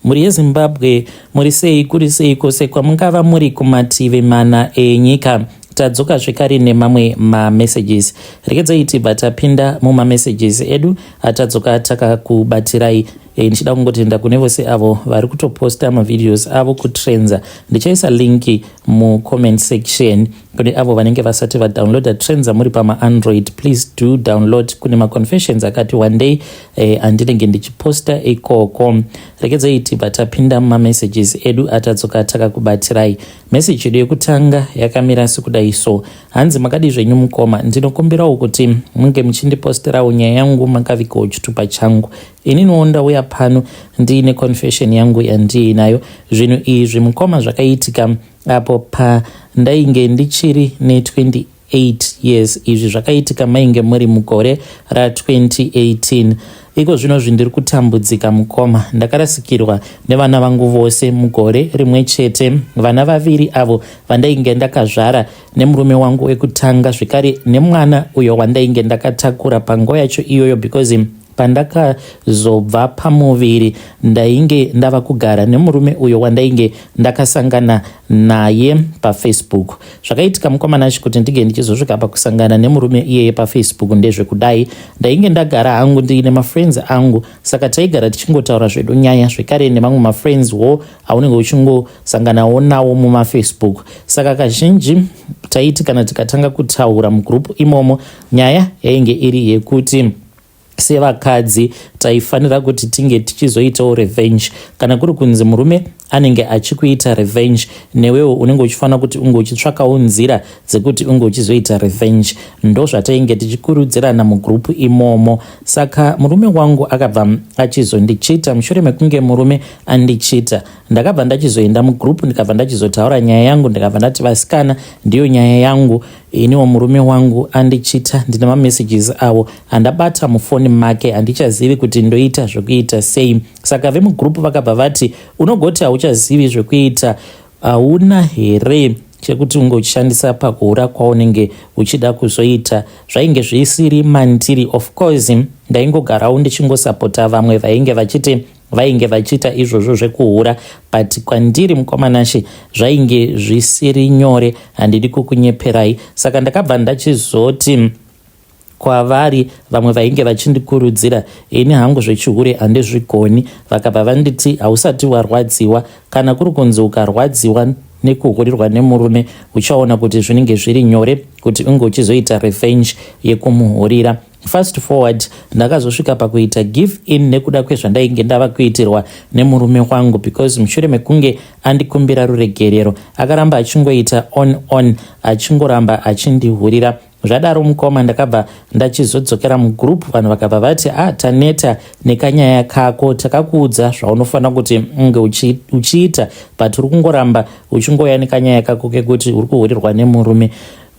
Mhuri yeZimbabwe muri sei, kuri sei kwose kwamungava muri kumativi mana enyika. Tadzoka zvekare nemamwe mamessages. Regedzai tibva tapinda mumamessages edu atadzoka takakubatirai. Ndichida kungotenda kune vose avo vari kutoposta mavideos avo kuTrendza. Ndichaisa linki mucomment section kune avo vanenge vasati vadownloada Trendza muri pamaAndroid. Please do download, kune maconfessions akati one day andinenge ndichiposta ikoko. Regedzai tibva tapinda mumamessages edu atadzoka takakubatirai. Message yedu yekutanga yakamira sekudai so. Hanzi, "Makadi zvenyu mukoma? Ndinokumbirawo kuti munge muchindiposterawo nyaya yangu makavigawo chitupa changu. Ininiwo ndauya pano ndiine confession yangu yandiinayo. Zvinhu izvi mukoma zvakaitika apo pandainge ndichiri ne28 years. Izvi zvakaitika mainge muri mugore ra2018. Iko zvino zvindiri kutambudzika mukoma. Ndakarasikirwa nevana vangu vose mugore rimwe chete, vana vaviri avo vandainge ndakazvara nemurume wangu wekutanga, zvekare nemwana uyo wandainge ndakatakura panguva yacho iyoyo, because pandakazobva pamuviri ndainge ndava kugara nemurume uyo wandainge ndakasangana naye paFacebook. Zvakaitika mukoma Nashi kuti ndinge ndichizosvika pakusangana nemurume iyeye paFacebook ndezvekudai. Ndainge ndagara hangu ndiine mafriends angu, saka taigara tichingotaura zvedu nyaya zvekare nemamwe mafriends wo aunenge uchingosanganawo nawo mumaFacebook. Saka kazhinji taiti kana tikatanga kutaura mugroup imomo, nyaya yainge iri yekuti sevakadzi taifanira kuti tinge tichizoitawo revenge. Kana kuri kunzi murume anenge achikuita revenge, newewo unenge uchifanira kuti unge uchitsvakawo nzira dzekuti unge uchizoita revenge. Ndo zvatainge tichikurudzirana mugroup imomo. Saka murume wangu akabva achizondicheata. Mushure mekunge murume andicheata, ndakabva ndachizoenda mugroup, ndikabva ndachizotaura nyaya yangu, ndikabva ndati, 'Vasikana, ndiyo nyaya yangu. Iniwo murume wangu andicheata, ndine mamessages avo andabata mufoni make. Handichazivi kuti ndoita zvekuita sei.' Saka vemugroup vakabva vati, 'Unogoti hauchazivi zvekuita, hauna here chekuti unge uchishandisa pakuhura kwaunenge uchida kuzoita?' Zvainge zvisiri mandiri. Of course ndaingogarawo ndichingosapota vamwe vainge vachiti vainge vachiita izvozvo zvekuhura, but kwandiri mukoma Nashe zvainge zvisiri nyore, handidi kukunyeperai. Saka ndakabva ndachizoti kwavari vamwe vainge vachindikurudzira, ini hangu zvechihure handizvigoni. Vakabva vanditi, 'Hausati warwadziwa. Kana kuri kunzi ukarwadziwa nekuhurirwa nemurume, uchaona kuti zvinenge zviri nyore kuti unge uchizoita revenge yekumuhurira.' Fast forward, ndakazosvika pakuita give in nekuda kwezvandainge ndava kuitirwa nemurume wangu, because mushure mekunge andikumbira ruregerero, akaramba achingoita on on, achingoramba achindihurira. Zvadaro mukoma, ndakabva ndachizodzokera mugroup. Vanhu vakabva vati, 'A ah, taneta nekanyaya kako. Takakuudza zvaunofanira kuti unge uchiita, but uri kungoramba uchingoya nekanyaya kako kekuti uri kuhurirwa nemurume.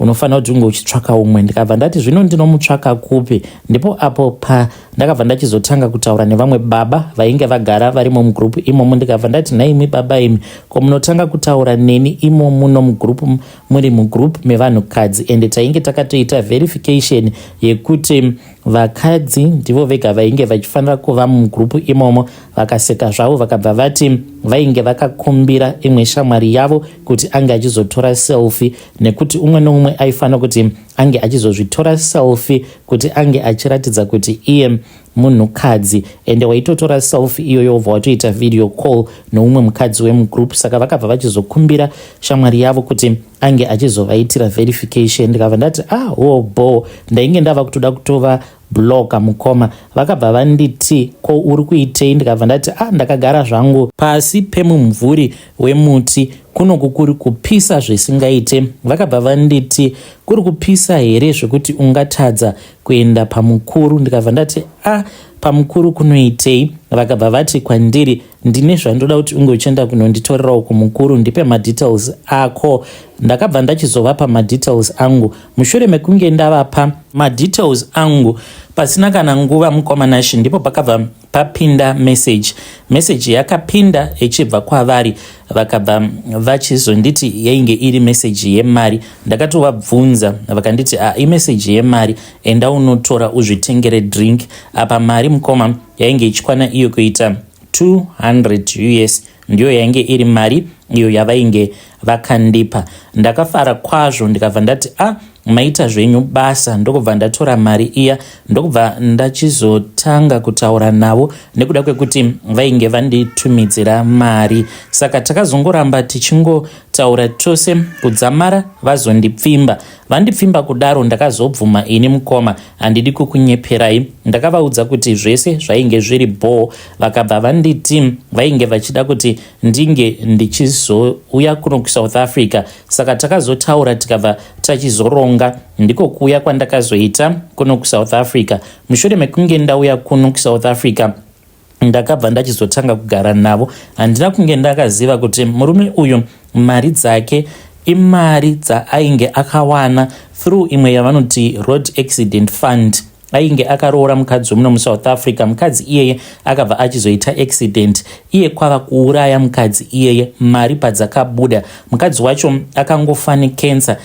Unofanira kuti unge uchitsvaka umwe.' Ndikabva ndati, 'Zvino ndinomutsvaka kupi?' Ndipo apo pandakabva ndachizotanga kutaura nevamwe baba vainge vagara varimo mugroup imomo. Ndikabva ndati, 'Nhaimi baba imi, ko munotanga kutaura neni imo muno mugroup, muri mugroup mevanhukadzi?' Ende tainge takatoita verification yekuti vakadzi ndivo vega vainge vachifanira kuva mugroup imomo. Vakaseka zvavo, vakabva vati vainge vakakumbira imwe shamwari yavo kuti ange achizotora selfie, nekuti umwe neumwe aifanira kuti ange achizozvitora selfie kuti ange achiratidza kuti iye munhukadzi. Ende waitotora selfie iyoyo, wobva watoita video call neumwe mukadzi wemugroup. Saka vakabva vachizokumbira shamwari yavo kuti ange achizovaitira verification. Ndikabva ndati, 'Ah, oh bo.' Ndainge ndava kutoda kutova blocka mukoma. Vakabva vanditi, 'Ko uri kuitei?' Ndikabva ndati, 'Ah, ndakagara zvangu pasi pemumvuri wemuti. Kunoku kuri kupisa zvisingaite.' Vakabva vanditi, 'Kuri kupisa here zvekuti ungatadza kuenda pamukuru?' Ndikabva ndati, 'A ah, pamukuru kunoitei?' Vakabva vati kwandiri, 'Ndine zvandoda kuti unge uchienda kunonditorerawo kumukuru. Ndipe madetails ako.' Ndakabva ndachizovapa madetails angu. Mushure mekunge ndavapa madetails angu, pasina kana nguva mukoma Nashi, ndipo pakabva papinda message. Message yakapinda ichibva kwavari, vakabva vachizonditi yainge iri message yemari. Ndakatovabvunza, vakanditi, 'A, imessage yemari, enda unotora uzvitengere drink.' Apa mari mukoma yainge ichikwana iyo kuita 200 US ndiyo yainge iri mari iyo yavainge vakandipa. Ndakafara kwazvo ndikabva ndati a ah, maita zvenyu basa, ndokubva ndatora mari iya, ndokubva ndachizotanga kutaura navo nekuda kwekuti vainge vanditumidzira mari. Saka takazongoramba tichingotaura tose kudzamara vazondipfimba. Vandipfimba kudaro ndakazobvuma ini mukoma, handidi kukunyeperai. Ndakavaudza kuti zvese zvainge zviri bhoo, vakabva vanditi vainge vachida kuti ndinge ndichizouya kuno kuSouth Africa. Saka takazotaura tikabva tachizoronga, ndiko kuuya kwandakazoita kuno kuSouth Africa. Mushure mekunge ndauya kuno kuSouth Africa, ndakabva ndachizotanga kugara navo. Handina kunge ndakaziva kuti murume uyu mari dzake imari dzaainge akawana through imwe yavanoti road accident fund. Ainge akaroora mukadzi wemuno muSouth Africa. Mukadzi iyeye akabva achizoita accident, iye kwava kuuraya mukadzi iyeye. Mari padzakabuda, mukadzi wacho akangofa necancer,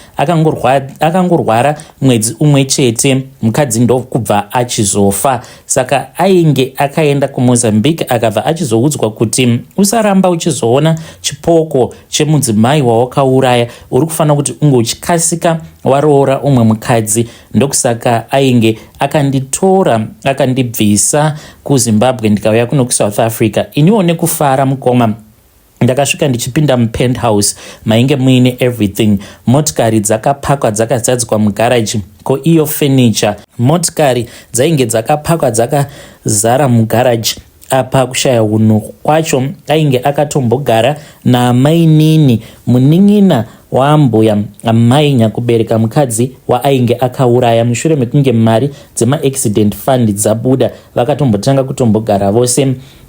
akangorwara mwedzi umwe chete, mukadzi ndokubva achizofa. Saka ainge akaenda kuMozambique, akabva achizoudzwa kuti usaramba uchizoona chipoko chemudzimai wawakauraya, uri kufanira kuti unge uchikasika waroora umwe mukadzi. Ndokusaka ainge akanditora akandibvisa kuZimbabwe, ndikauya kuno kuSouth Africa. Iniwo nekufara mukoma, ndakasvika ndichipinda mupenthouse mainge muine everything. Motikari dzakapakwa dzakazadzwa mugaraji, ko iyo furniture, motikari dzainge dzakapakwa dzakazara mugaraji. Apa kushaya unhu kwacho, ainge akatombogara naamainini, munin'ina waambuya amai nyakubereka mukadzi waainge akauraya. Mushure mekunge mari dzemaaccident fund dzabuda, vakatombotanga kutombogara vose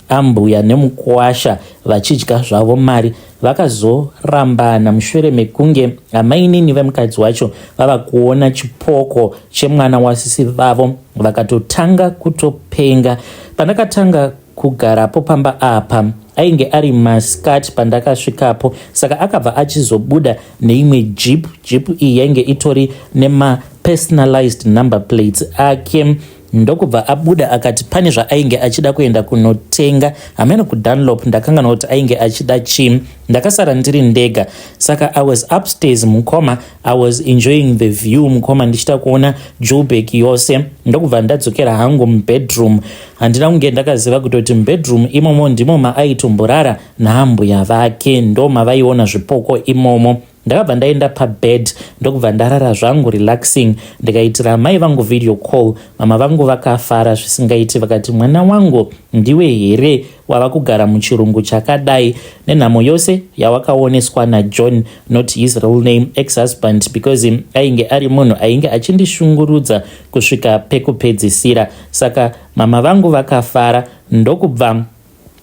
ambuya nemukuwasha vachidya zvavo mari. Vakazorambana mushure mekunge amainini vemukadzi wacho vava kuona chipoko chemwana wasisi vavo, vakatotanga kutopenga. Pandakatanga kugarapo pamba apa, ainge ari masikati pandakasvikapo, saka akabva achizobuda neimwe jeep. Jeep iyi yainge itori nemapersonalized number plates ake, ndokubva abuda akati pane zvaainge achida kuenda kunotenga, hamene kuDunlop, ndakanganwa kuti ainge achida chii. Ndakasara ndiri ndega, saka I was upstairs mukoma, I was enjoying the view mukoma, ndichida kuona Joburg yose. Ndokubva ndadzokera hangu mubedroom. Handina kunge ndakaziva kutoti mubedroom imomo ndimo maaitomborara naambuya vake, ndo mavaiona zvipoko imomo. Ndakabva ndaenda pabed, ndokubva ndarara zvangu relaxing, ndikaitira mai vangu video call. Mama vangu vakafara zvisingaiti, vakati, "Mwana wangu, ndiwe here wava kugara muchirungu chakadai nenhamo yose yawakaoneswa naJohn?" Not his real name, ex husband, because ainge ari munhu ainge achindishungurudza kusvika pekupedzisira. Saka mama vangu vakafara, ndokubva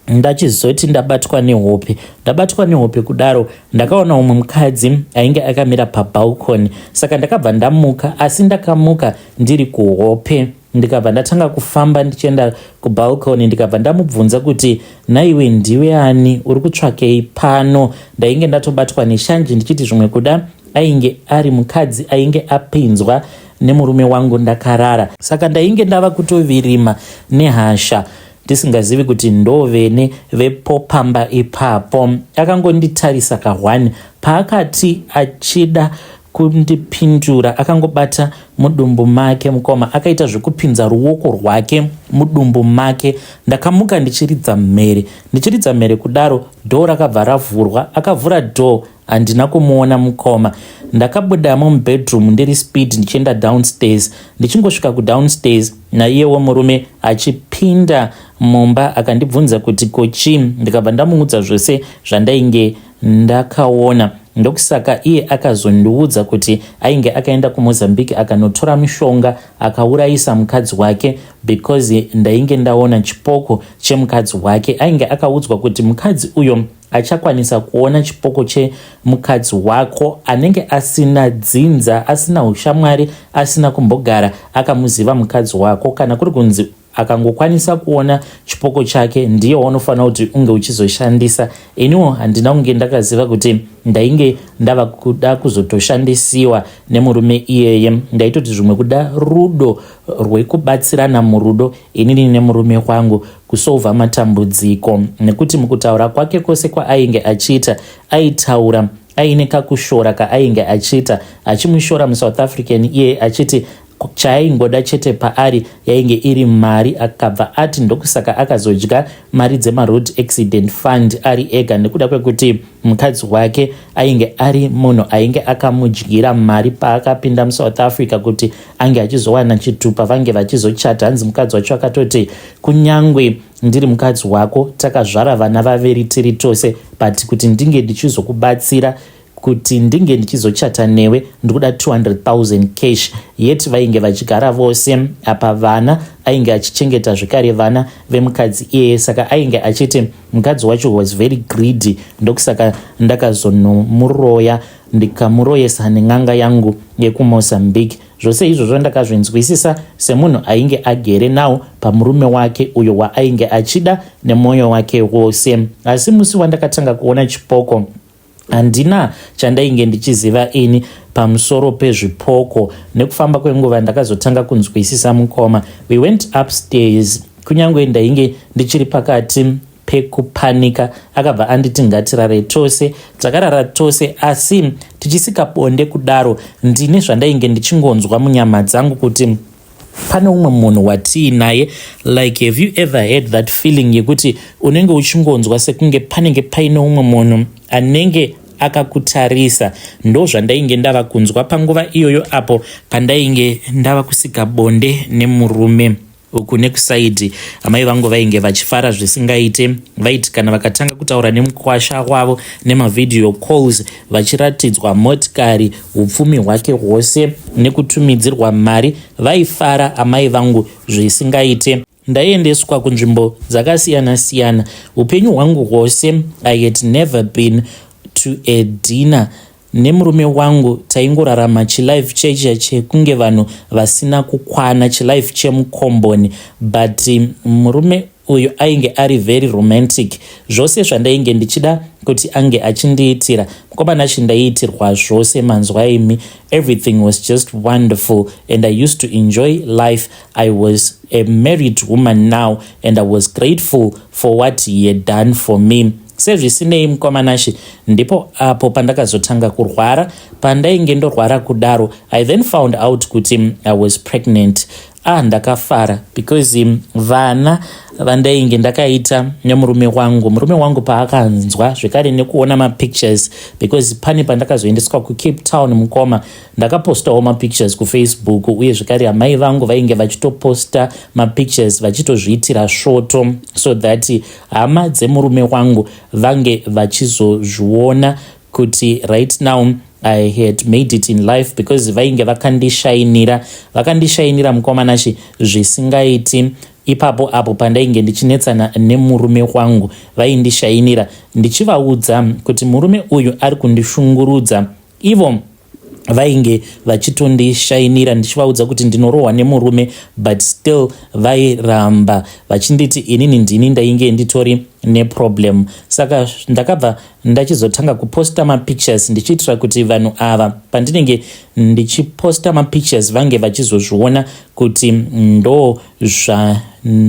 ndachizoti ndabatwa nehope. Ndabatwa nehope kudaro, ndakaona umwe mukadzi ainge akamira pabalcony. Saka ndakabva ndamuka, asi ndakamuka ndiri kuhope. Ndikabva ndatanga kufamba ndichienda kubalcony, ndikabva ndamubvunza kuti, "Naiwe, ndiwe ani? Uri kutsvakei pano?" Ndainge ndatobatwa neshanje, ndichiti zvimwe kuda ainge ari mukadzi ainge apinzwa nemurume wangu ndakarara. Saka ndainge ndava kutovirima nehasha, ndisingazivi kuti ndovene vepopamba ipapo. Akangonditarisa ka1, paakati achida kundipindura, akangobata mudumbu make mukoma, akaita zvekupinza ruoko rwake mudumbu make. Ndakamuka ndichiridza mhere. Ndichiridza mhere kudaro, door rakabva ravhurwa. Akavhura door, handina kumuona mukoma. Ndakabudamo mubedroom ndiri speed ndichienda downstairs. Ndichingosvika kudownstairs, naiyewo murume achipinda mumba, akandibvunza kuti kochii. Ndikabva ndamuudza zvose zvandainge ndakaona. Ndokusaka iye akazondiudza kuti ainge akaenda kuMozambique, akanotora mishonga, akaurayisa mukadzi wake because ndainge ndaona chipoko chemukadzi wake. Ainge akaudzwa kuti mukadzi uyo achakwanisa kuona chipoko chemukadzi wako anenge asina dzinza, asina ushamwari, asina kumbogara akamuziva mukadzi wako. Kana kuri kunzi akangokwanisa kuona chipoko chake, ndiye waunofanira kuti unge uchizoshandisa. Iniwo handina kunge ndakaziva kuti ndainge ndava kuda kuzotoshandisiwa nemurume iyeye. Ndaitoti zvimwe kuda rudo rwekubatsirana murudo inini nemurume wangu. kusolva matambudziko, nekuti mukutaura kwake kwose kwaainge achiita, aitaura aine kakushora kaainge achiita, achimushora muSouth African iye, achiti chaaingoda chete paari yainge iri mari. Akabva ati ndokusaka akazodya mari dzemaroad accident fund ari ega, nekuda kwekuti mukadzi wake ainge ari munhu ainge akamudyira mari paakapinda muSouth Africa kuti ange achizowana chitupa, vange vachizochata. Hanzi mukadzi wacho akatoti, "Kunyangwe ndiri mukadzi wako, takazvara vana vaviri tiri tose, but kuti ndinge ndichizokubatsira kuti ndinge ndichizochata newe, ndikuda 200 000 cash." Yet vainge vachigara vose apa, vana ainge achichengeta zvekare, vana vemukadzi iyeye. Saka ainge achiti mukadzi wacho was very greedy, ndokusaka ndakazonomuroya, ndikamuroyesa nen'anga yangu yekuMozambique. Zvose izvozvo ndakazvinzwisisa semunhu ainge agere nawo pamurume wake uyo waainge achida nemwoyo wake wose. Asi musi wandakatanga kuona chipoko, handina chandainge ndichiziva ini pamusoro pezvipoko. Nekufamba kwenguva ndakazotanga kunzwisisa, mukoma. We went upstairs. Kunyange ndainge ndichiri pakati pekupanika, akabva anditi ngatirare tose. Takarara tose, asi tichisika bonde kudaro, ndine zvandainge ndichingonzwa munyama dzangu kuti pane umwe munhu watiinaye. Like, have you ever had that feeling yekuti unenge uchingonzwa sekunge panenge paine umwe munhu anenge akakutarisa? Ndo zvandainge ndava kunzwa panguva iyoyo, apo pandainge ndava kusika bonde nemurume uku nekusaidi. Amai vangu vainge vachifara zvisingaite. Vaiti kana vakatanga kutaura nemukwasha wavo nemavideo calls, vachiratidzwa motikari, upfumi hwake hwose nekutumidzirwa mari, vaifara amai vangu zvisingaite. Ndaiendeswa kunzvimbo dzakasiyana-siyana. Upenyu hwangu hwose I had never been to a dinner nemurume wangu. Taingorarama chilife checha chekunge vanhu vasina kukwana, chilife chemukomboni, but murume uyu ainge ari very romantic. Zvose zvandainge ndichida kuti ange achindiitira, mukomana, chindaiitirwa zvose, manzwa imi. Everything was just wonderful and I used to enjoy life. I was a married woman now and I was grateful for what he had done for me. Sezvisinei, mukomanashi, ndipo apo pandakazotanga kurwara. Pandainge ndorwara kudaro, I then found out kuti I was pregnant. Ah, ndakafara because vana vandainge ndakaita nemurume wangu, murume wangu paakanzwa zvekare nekuona mapictures, because pane pandakazoendeswa kuCape Town, mukoma, ndakapostawo mapictures kuFacebook, uye zvekare amai vangu vainge vachitoposta mapictures vachitozviitira svoto, so that hama dzemurume wangu vange vachizozviona kuti right now I had made it in life, because vainge vakandishainira, vakandishainira, mukomanashi, zvisingaiti. Ipapo apo pandainge ndichinetsana nemurume wangu, vaindishainira ndichivaudza kuti murume uyu ari kundishungurudza. Ivo vainge vachitondishainira ndichivaudza kuti ndinorohwa nemurume, but still vairamba vachinditi inini ndini ndainge nditori neproblem. Saka ndakabva ndachizotanga kuposta mapictures ndichiitira kuti vanhu ava, pandinenge ndichiposta mapictures, vange vachizozviona kuti ndo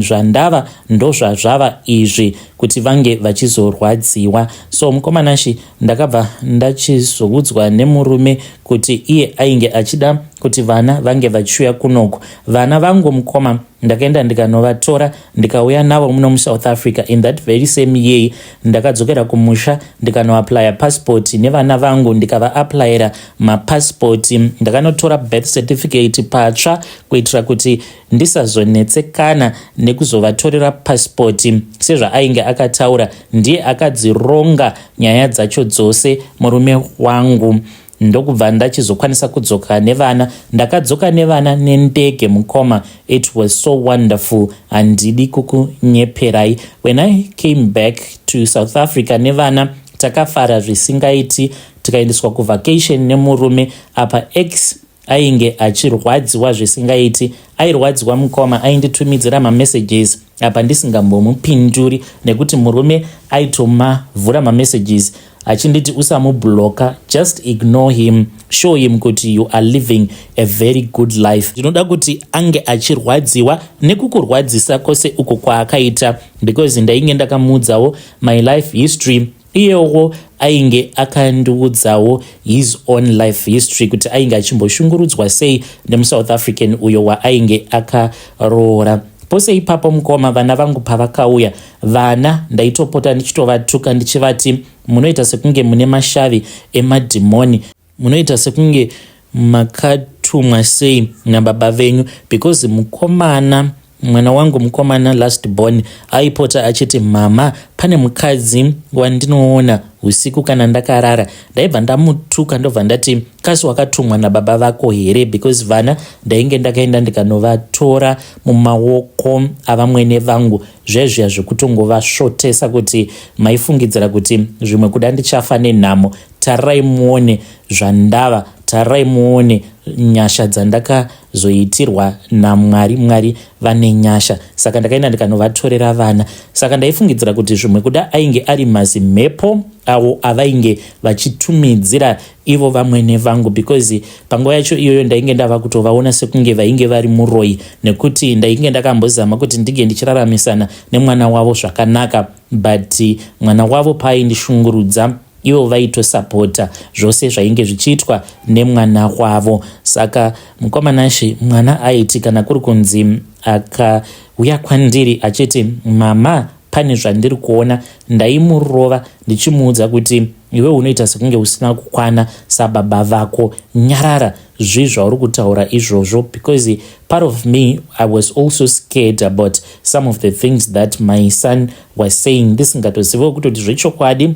zvandava, ndo zvazvava izvi, kuti vange vachizorwadziwa. So mukomanashi, ndakabva ndachizoudzwa nemurume kuti iye ainge achida kuti vana vange vachiuya kunoko. Vana vangu, mukoma, ndakaenda ndikanovatora, ndikauya navo muno muSouth Africa. In that very same year ndakadzokera kumusha, ndikanoaplya passport nevana vangu, ndikavaaplyira mapassport. Ndakanotora birth certificate patsva kuitira kuti ndisazonetsekana nekuzovatorera passport sezvaainge akataura. Ndiye akadzironga nyaya dzacho dzose murume wangu, ndokubva ndachizokwanisa kudzoka nevana. Ndakadzoka nevana nendege, mukoma. It was so wonderful, handidi kukunyeperai. When I came back to South Africa nevana, takafara zvisingaiti, tikaendeswa kuvacation nemurume. Apa ex ainge achirwadziwa zvisingaiti, airwadziwa, mukoma. Ainditumidzira mamessages apa ndisingambomupinduri, nekuti murume aitomavhura mamessages. Achinditi usamubloka, just ignore him, show him kuti you are living a very good life. Ndinoda kuti ange achirwadziwa nekukurwadzisa kwose uko kwaakaita, because ndainge ndakamuudzawo my life history, iyewo ainge akandiudzawo his own life history, kuti ainge achimboshungurudzwa sei nemuSouth African uyo waainge akaroora. Pose ipapo, mukoma, vana vangu pavakauya, vana ndaitopota ndichitovatuka, ndichivati munoita sekunge mune mashavi emadhimoni, munoita sekunge makatumwa sei nababa venyu, because mukomana, mwana wangu mukomana, last born, aipota achiti, "Mama, pane mukadzi wandinoona usiku kana ndakarara." Ndaibva ndamutuka, ndobva ndati, "Kasi wakatumwa nababa vako here?" Because vana ndainge ndakaenda ndikanovatora mumaoko avamwene vangu, zvezviya zvekutongovasvotesa kuti maifungidzira kuti zvimwe kuda ndichafa nenhamo, tarirai muone zvandava, tarirai muone nyasha dzandakazoitirwa naMwari. Mwari vane nyasha. Saka ndakaenda ndikanovatorera vana. Saka ndaifungidzira kuti zvimwe kuda ainge ari mazimhepo avo avainge vachitumidzira ivo vamwene vangu, because panguva yacho iyoyo ndainge ndava kutovaona sekunge vainge vari muroi, nekuti ndainge ndakambozama kuti ndinge ndichiraramisana nemwana wavo zvakanaka, but mwana wavo paaindishungurudza, ivo vaitosapota zvose zvainge zvichiitwa nemwana wavo. Saka mukomanashe, mwana aiti kana kuri kunzi akauya kwandiri achiti, "Mama, pane zvandiri kuona," ndaimurova ndichimuudza kuti, "Iwe unoita sekunge usina kukwana sababa vako, nyarara, zvii zvauri kutaura izvozvo?" Because part of me, I was also scared about some of the things that my son was saying, ndisingatoziviwo kutoti zvechokwadi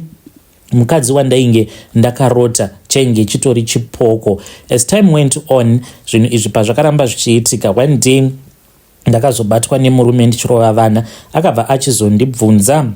mukadzi wandainge ndakarota chainge chitori chipoko. As time went on, zvinhu izvi pazvakaramba zvichiitika, one day ndakazobatwa nemurume ndichirova vana. Akabva achizondibvunza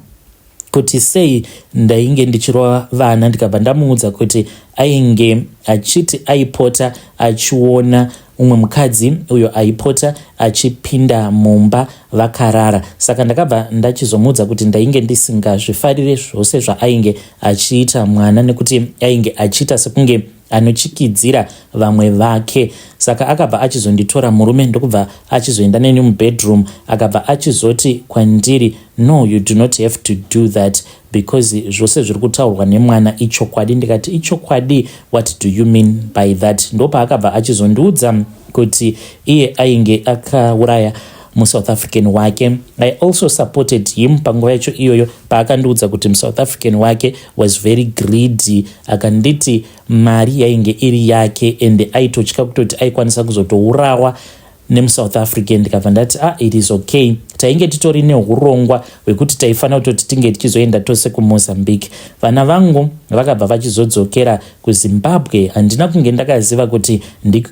kuti sei ndainge ndichirova vana. Ndikabva ndamuudza kuti ainge achiti aipota achiona umwe mukadzi uyo aipota achipinda mumba vakarara. Saka ndakabva ndachizomuudza kuti ndainge ndisingazvifarire zvose zvaainge achiita mwana, nekuti ainge achiita sekunge anochikidzira vamwe vake. Saka akabva achizonditora murume, ndokubva achizoenda neni mubedroom. Akabva achizoti kwandiri, "No, you do not have to do that, because zvose zviri kutaurwa nemwana ichokwadi." Ndikati, "Ichokwadi? What do you mean by that?" Ndopaakabva achizondiudza kuti iye ainge akauraya muSouth African wake. I also supported him panguva yacho iyoyo paakandiudza kuti muSouth African wake was very greedy. Akanditi mari yainge iri yake, ende aitotya kutoti aikwanisa kuzotourawa nemuSouth African. Ndikabva ndati, "Ah, it is okay." Tainge titori neurongwa hwekuti taifanira kutoti tinge tichizoenda tose kuMozambique. Vana vangu vakabva vachizodzokera kuZimbabwe. Handina kunge ndakaziva kuti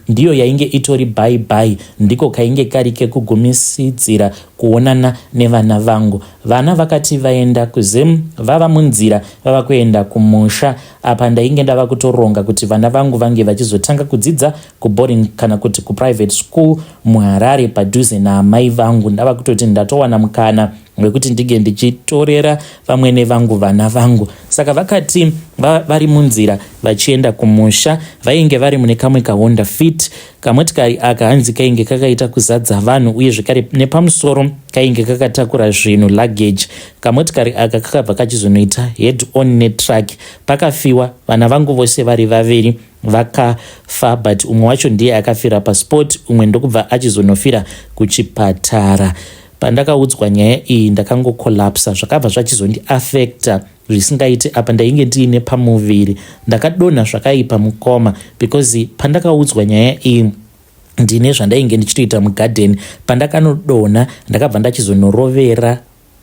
ndiyo yainge itori bye bye, ndiko kainge kari kekugumisidzira kuonana nevana vangu. Vana vakati vaenda kuZim, vava munzira vava kuenda kumusha, apa ndainge ndava kutoronga kuti vana vangu vange vachizotanga kudzidza kuboarding kana kuti kuprivate school muHarare, padhuze naamai vangu. Ndava kutoti ndatowana mukana wekuti ndinge ndichitorera vamwene vangu vana vangu. Saka vakati vari munzira vachienda kumusha, vainge vari mune kamwe kaHonda Fit. Kamotikari aka hanzi kainge kakaita kuzadza vanhu, uye zvekare nepamusoro kainge kakatakura zvinhu, luggage. Kamotikari aka kakabva kachizonoita head on netruck. Pakafiwa vana vangu vose vari vaviri, vakafa, but umwe wacho ndiye akafira paspot, umwe ndokubva achizonofira kuchipatara. Pandakaudzwa nyaya iyi, ndakangokolapsa. Zvakabva zvachizondiafecta zvisingaiti. Apa ndainge ndiine pamuviri, ndakadonha zvakaipa, mukoma, because pandakaudzwa nyaya iyi, ndine zvandainge ndichitoita mugadheni. Pandakanodonha, ndakabva ndachizonorovera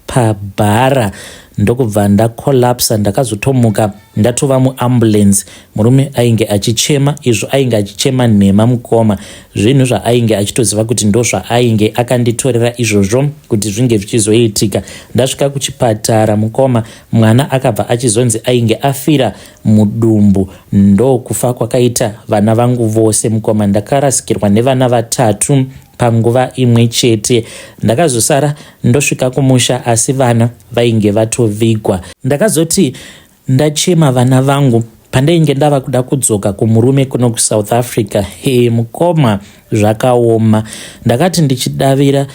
pabhara, ndokubva ndakolapsa. Ndakazotomuka ndatova muambulance. Murume ainge achichema, izvo ainge achichema nhema, mukoma, zvinhu zvaainge achitoziva kuti ndo zvaainge akanditorera izvozvo kuti zvinge zvichizoitika. Ndasvika kuchipatara, mukoma, mwana akabva achizonzi ainge afira mudumbu. Ndokufa kwakaita vana vangu vose, mukoma. Ndakarasikirwa nevana vatatu panguva imwe chete. Ndakazosara ndosvika kumusha, asi vana vainge vatovigwa. Ndakazoti Ndachema vana vangu pandainge ndava kuda kudzoka kumurume kuno kuSouth Africa. He mukoma, zvakaoma. Ndakati ndichidavira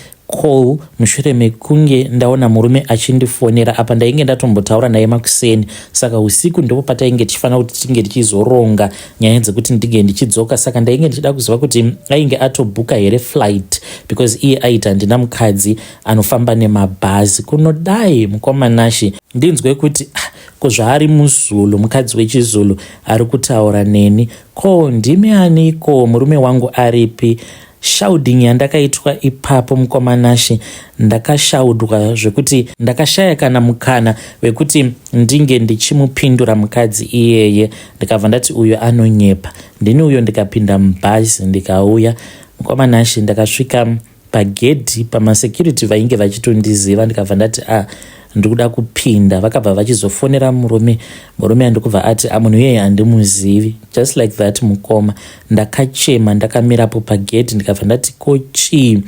call mushure mekunge ndaona murume achindifonera. Apa ndainge ndatombotaura naye makuseni, saka usiku ndipo patainge tichifanira kuti tinge tichizoronga nyaya dzekuti ndinge ndichidzoka. Saka ndainge ndichida kuziva kuti ainge atobhuka here flight, because iye aiti handina mukadzi anofamba nemabhazi kunodai. Mukoma Nashi, ndinzwe kuti, ah, ko zvaari muZulu, mukadzi wechiZulu ari kutaura neni, ko ndimi aniko? Murume wangu aripi? Shauding yandakaitwa ipapo, mukoma Nashi, ndakashaudwa zvekuti ndakashaya kana mukana wekuti ndinge ndichimupindura mukadzi iyeye. Ndikabva ndati, uyo anonyepa, ndini uyo. Ndikapinda mubhazi, ndikauya, mukoma Nashi. Ndakasvika pagedhi pamasecurity, vainge vachitondiziva. Ndikabva ndati, a ah, ndikuda kupinda. Vakabva vachizofonera murume. Murume andikubva ati, a munhu iyeye handimuzivi. Just like that, mukoma, ndakachema ndakamirapo pagedhi. Ndikabva ndati, ko chii?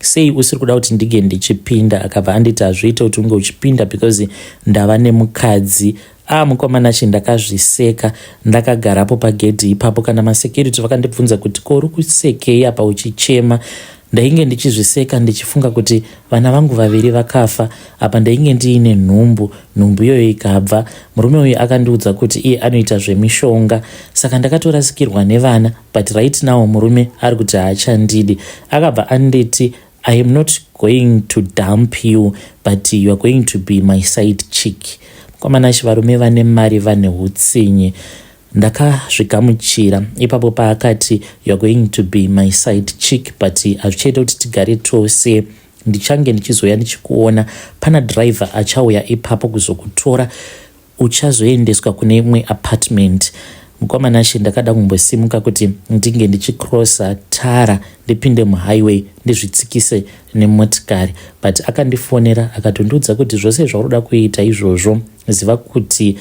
Sei usiri kuda kuti ndinge ndichipinda? Akabva anditi, hazviite kuti unge uchipinda because ndava nemukadzi. A mukoma Nashi, ndakazviseka ndakagarapo pagedhi ipapo. Kana masecurity vakandibvunza kuti, ko uri kusekei apa uchichema? Ndainge ndichizviseka ndichifunga kuti vana vangu vaviri vakafa, apa ndainge ndiine nhumbu. Nhumbu iyoyo ikabva, murume uyu akandiudza kuti iye anoita zvemishonga, saka ndakatorasikirwa nevana. But right now murume ari kuti haachandidi. Akabva anditi, "I am not going to dump you, but you are going to be my side chick." Mukoma Nashi, varume vane mari vane utsinye. Ndakazvigamuchira ipapo paakati, "You are going to be my side chick, but hazvichaita kuti tigare tose. Ndichange ndichizouya ndichikuona. Pana driver achauya ipapo kuzokutora, uchazoendeswa kune imwe apartment." Mukoma Nashi, ndakada kumbosimuka kuti ndinge ndichicrossa tara, ndipinde muhighway, ndizvitsikise nemotikari, but akandifonera akatondiudza kuti, zvose zvauri kuda kuita izvozvo, ziva kuti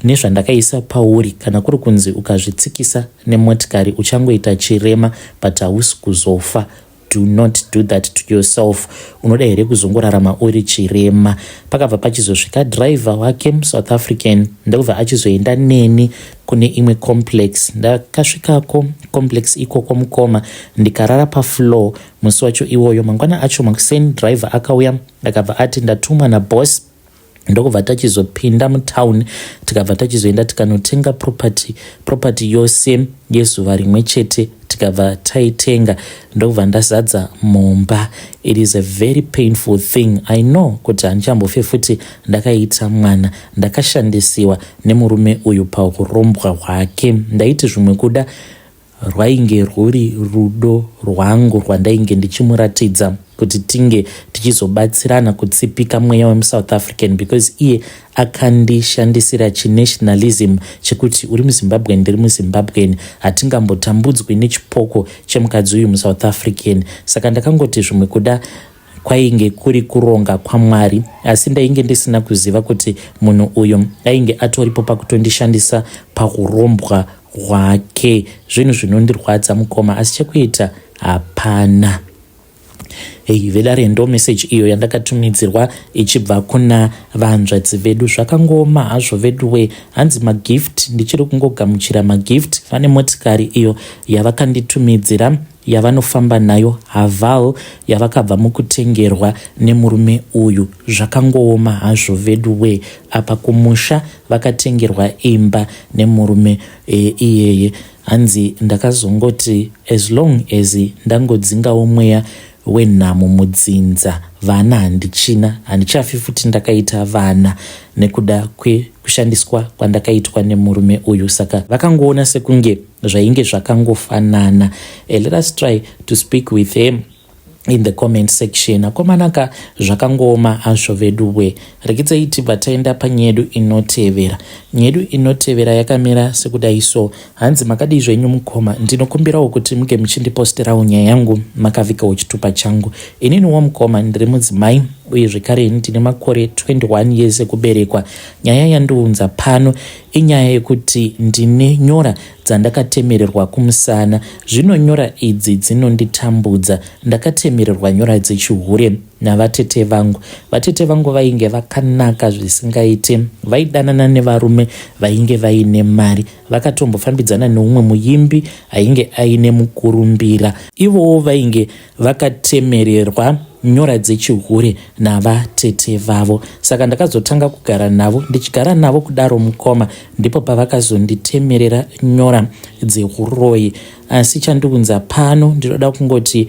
nezvandakaisa pauri, kana kuri kunzi ukazvitsikisa nemotikari, uchangoita chirema, but hausi kuzofa. Do not do that to yourself. Unoda here kuzongorarama uri chirema? Pakabva pachizosvika driver wake, South African, ndokubva achizoenda neni kune imwe complex. Ndakasvikako complex ikoko, mukoma, ndikarara pafloor musi wacho iwoyo. Mangwana acho makuseni, driver akauya, akabva ati, ndatumwa naboss. Ndokubva tachizopinda mutown, tikabva tachizoenda tikanotenga property, property yose yezuva rimwe chete. Tikabva taitenga, ndokubva ndazadza mumba. It is a very painful thing. I know kuti handichambofe futi ndakaita mwana. Ndakashandisiwa nemurume uyu paurombwa hwake. Ndaiti zvimwe kuda rwainge rwuri rudo rwangu rwandainge ndichimuratidza kuti tinge tichizobatsirana kutsipika mweya wemuSouth African, because iye akandishandisira chinationalism chekuti uri muZimbabwean, ndiri muZimbabwean, hatingambotambudzwi nechipoko chemukadzi uyu muSouth African. Saka ndakangoti zvimwe kuda kwainge kuri kuronga kwaMwari, asi ndainge ndisina kuziva kuti munhu uyu ainge atoripo pakutondishandisa paurombwa hwake. Zvinhu zvinondirwadza, mukoma, asi chekuita hapana. Hei vedare, ndo meseji iyo yandakatumidzirwa ichibva kuna vanzvadzi vedu. Zvakangooma hazvo veduwe. Hanzi magift, ndichiri kungogamuchira magift. Vane motikari iyo yavakanditumidzira yavanofamba nayo, Haval, yavakabva mukutengerwa nemurume uyu. Zvakangooma hazvo veduwe. Apa kumusha vakatengerwa imba nemurume iyeye. Hanzi ndakazongoti as long as ndangodzingawo mweya wenhamo mudzinza, vana handichina, handichafi futi ndakaita vana nekuda kwekushandiswa kwandakaitwa nemurume uyu. Saka vakangoona sekunge zvainge zvakangofanana. Let us try to speak with him in the comment section. Akomanaka, zvakangooma hazvo veduwe. Rekedzai tibva taenda panyedu inotevera. Nyedu inotevera yakamira sekudai so. Hanzi, makadii zvenyu mukoma? Ndinokumbirawo kuti muge muchindiposterawo nyaya yangu makavikawo chitupa changu. Ininiwo mukoma, ndiri mudzimai Uye zvekare ndine makore 21 years ekuberekwa. Nyaya yandiunza pano inyaya yekuti ndine nyora dzandakatemererwa kumusana. Zvino nyora idzi dzinonditambudza. Ndakatemererwa nyora dzechihure navatete vangu. Vatete vangu vainge vakanaka zvisingaite. Vaidanana nevarume vainge vaine mari. Vakatombofambidzana neumwe muimbi ainge aine mukurumbira. Ivowo vainge vakatemererwa nyora dzechihure navatete vavo. Saka ndakazotanga kugara navo. Ndichigara navo kudaro mukoma, ndipo pavakazonditemerera nyora dzeuroyi. Asi chandiunza pano ndinoda kungoti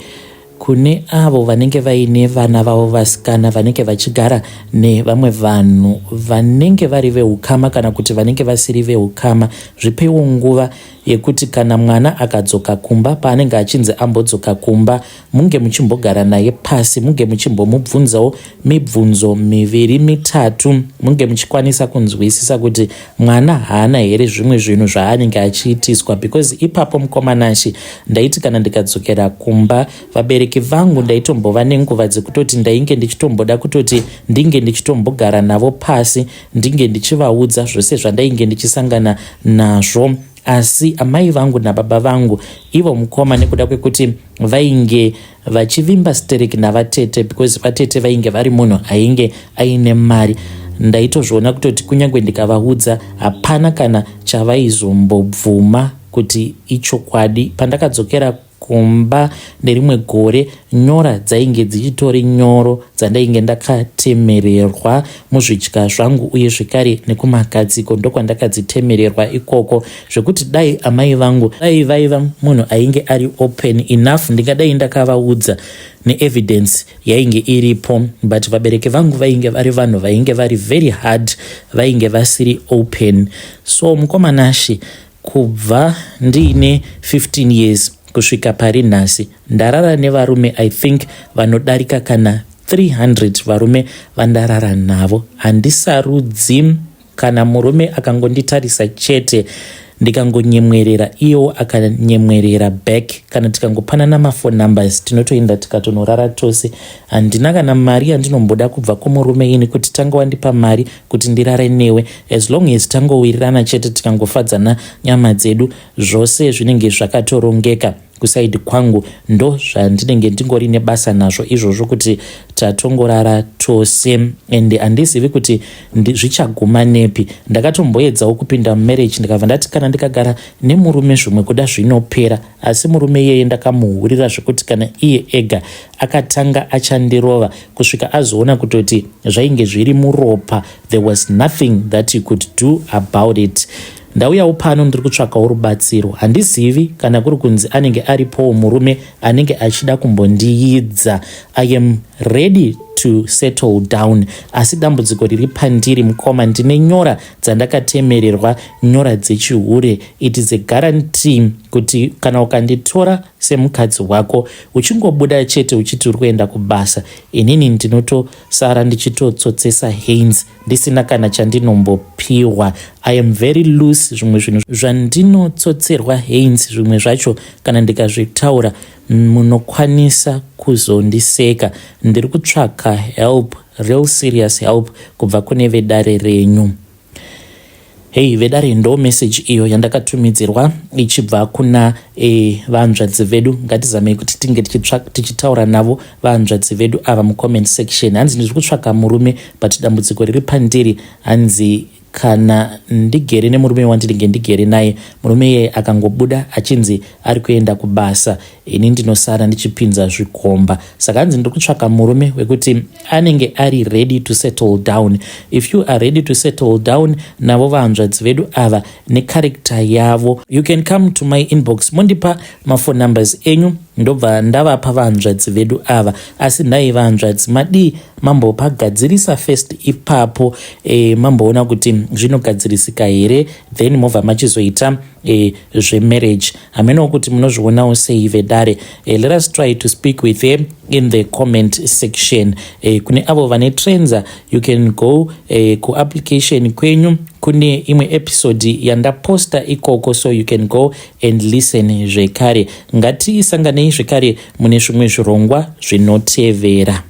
kune avo vanenge vaine vana vavo vasikana vanenge vachigara nevamwe vanhu vanenge vari veukama kana kuti vanenge vasiri veukama, zvipeiwo nguva yekuti kana mwana akadzoka kumba paanenge achinzi ambodzoka kumba, munge muchimbogara naye pasi, munge muchimbomubvunzawo mibvunzo miviri mitatu, munge muchikwanisa kunzwisisa kuti mwana haana here zvimwe zvinhu zvaanenge achiitiswa. Because ipapo mukoma Nashe, ndaiti kana ndikadzokera kumba, vabereki vangu ndaitombova nenguva dzekutoti ndainge ndichitomboda kutoti ndinge ndichitombogara navo pasi, ndinge ndichivaudza zvose zvandainge ndichisangana nazvo. Asi amai vangu nababa vangu ivo mukoma, nekuda kwekuti vainge vachivimba stereki navatete, because vatete vainge vari munhu ainge aine mari, ndaitozviona kutoti kunyange ndikavaudza hapana kana chavaizombobvuma kuti ichokwadi. Pandakadzokera kumba nerimwe gore, nyora dzainge dzichitori nyoro dzandainge ndakatemererwa muzvidya zvangu uye zvekare nekumagadziko ndokwandakadzitemererwa ikoko, zvekuti dai amai vangu dai vaiva munhu ainge ari open enough, ndingadai ndakavaudza neevidence yainge iripo. But vabereki vangu vainge vari vanhu vainge vari very hard, vainge vasiri open. So mukoma Nashe, kubva ndiine 15 years kusvika pari nhasi, ndarara nevarume, I think vanodarika kana 300 varume vandarara navo. Handisarudzi. Kana murume akangonditarisa chete, ndikangonyemwerera, iyewo akanyemwerera back, kana tikangopanana maphone numbers, tinotoenda tikatonorara tose. Handina kana mari yandinomboda kubva kumurume ini, kuti tanga wandipa mari kuti ndirare newe. As long as tangowirirana chete, tikangofadzana nyama dzedu, zvose zvinenge zvakatorongeka kuside kwangu. Ndo zvandinenge ndingori nebasa nazvo izvozvo, kuti tatongorara tose. And handizivi kuti zvichaguma nepi. Ndakatomboedzawo kupinda mumarriage, ndikabva ndati kana ndikagara nemurume zvimwe kuda zvinopera. Asi murume iyeye ndakamuhurira zvekuti kana iye ega akatanga achandirova kusvika azoona kutoti zvainge zviri muropa. There was nothing that you could do about it. Ndauyawo pano ndiri kutsvakawo rubatsiro. Handizivi kana kuri kunzi anenge aripowo murume anenge achida kumbondiidza. I am ready to settle down, asi dambudziko riri pandiri mukoma, ndine nyora dzandakatemererwa, nyora dzechihure. It is a guarantee kuti kana ukanditora semukadzi wako, uchingobuda chete uchiti uri kuenda kubasa, inini ndinotosara ndichitotsotsesa Haines ndisina kana chandinombopiwa. I am very loose. Zvimwe zvinhu zvandinotsotserwa Haines, zvimwe zvacho kana ndikazvitaura munokwanisa kuzondiseka. Ndiri kutsvaka help, real serious help, kubva kune vedare renyu. Hei vedare, ndo message iyo yandakatumidzirwa ichibva kuna vanzvadzi vedu. Ngatizamei kuti tinge tichitaura navo vanzvadzi vedu ava mucomment section. Hanzi ndiri kutsvaka murume, but dambudziko riri pandiri, hanzi kana ndigere nemurume wandinenge ndigere naye, murume iyeye akangobuda achinzi ari kuenda kubasa, ini ndinosara ndichipinza zvikomba. Saka hanzi ndiri kutsvaka murume wekuti anenge ari ready to settle down. If you are ready to settle down navo vanzvadzi vedu ava necharacter yavo, you can come to my inbox, mondipa maphone numbers enyu, ndobva ndavapa vanzvadzi vedu ava. Asi nhai vanzvadzi, madii mambopagadzirisa first ipapo, mamboona kuti zvinogadzirisika here, then mobva machizoita zvemarriage? Hamenowo kuti munozvionawo sei vedare. Let us try to speak with them in the comment section. Kune avo vane Trendza, you can go kuapplication kwenyu, kune imwe episode yandaposta ikoko, so you can go and listen zvekare. Ngatisanganei zvekare mune zvimwe zvirongwa zvinotevera.